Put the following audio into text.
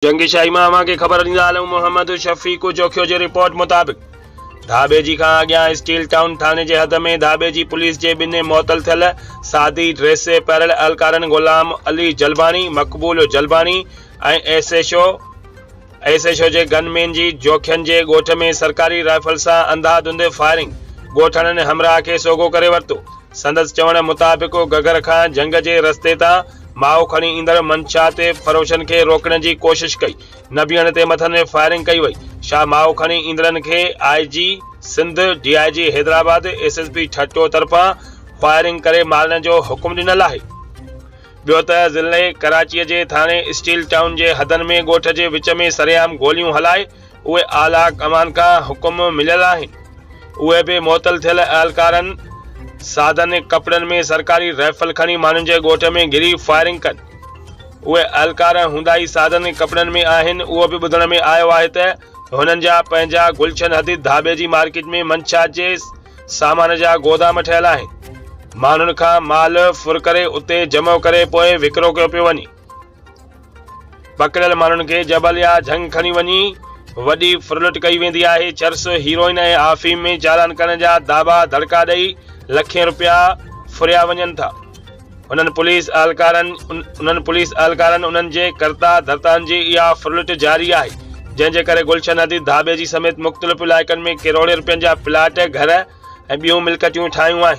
جنگ شاهي مان اوهان کي خبر ڏيندا هلون محمد شفيق جوکيو جي رپورٽ مطابق ڌاٻيجي کان اڳيان اسٽيل ٽائون ٿاڻي جي حد ۾ ڌاٻيجي پوليس جي ٻن معطل ٿيل سادي ڊريس پهريل اهلڪارن Ghulam Ali Jalbani, Maqbool Jalbani ۽ S H O S H O جي گن مين جي جوکين جي ڳوٺ ۾ سرڪاري رائفل سان انڌا ڌنڌ فائرنگ ڳوٺاڻن همراهه کي سوگهو ڪري ورتو. سندس چوڻ مطابق گهگهر کان جهنگ جي رستي تان مائو کڻي ايندڙ منشيات فروشن کي روڪڻ جي ڪوشش ڪئي، نه بيهڻ تي مٿن فائرنگ ڪئي وئي. شاهه مائو کڻي ايندڙن کي I G Sindh, D I G Hyderabad, S S P Thatta طرفان فائرنگ ڪري مارڻ جو حڪم ڏنل آهي. ٻيو ته ضلعي ڪراچيء جي ٿاڻي اسٽيل ٽائون جي حدن ۾ ڳوٺ جي وچ ۾ سرعام گوليون هلائي اهي اعليٰ ڪمان کان حڪم مليل آهن اهي به معطل ٿيل اهلڪارن سادن ڪپڙن ۾ سرڪاري رائفل کڻي ماڻهن جي ڳوٺ ۾ گهري فائرنگ ڪن اهي اهلڪار هوندا ئي سادن ڪپڙن ۾ آهن اهو به ٻڌڻ ۾ آيو آهي ته هنن جا پنهنجا گلشن حديد ڌاٻيجي مارڪيٽ ۾ منشيات جي سامان جا گودام ٺهيل آهن. ماڻهن کان مال ڦر ڪري اتي جمع ڪري پوء وڪرو ڪيو پيو وڃي. پڪڙيل ماڻهن کي جبل يا جهنگ کڻي وڃي وڏي ڦرلٽ ڪئي ويندي آهي. چرس، هيروئن ۽ آفيم ۾ چالان ڪرڻ جا داٻا دڙڪا ڏئي لکين رپيا ڦريا وڃن ٿا. انهن پوليس اهلڪارن انهن پوليس اهلڪارن انهن جي ڪرتا ڌرتائن جي اها ڦرلٽ جاري آهي جنهن جي ڪري گلشن حديد ڌاٻيجي سميت مختلف علائقن ۾ ڪروڙين رپين جا پلاٽ، گهر ۽ ٻيون ملڪيتون ٺاهيون آهن.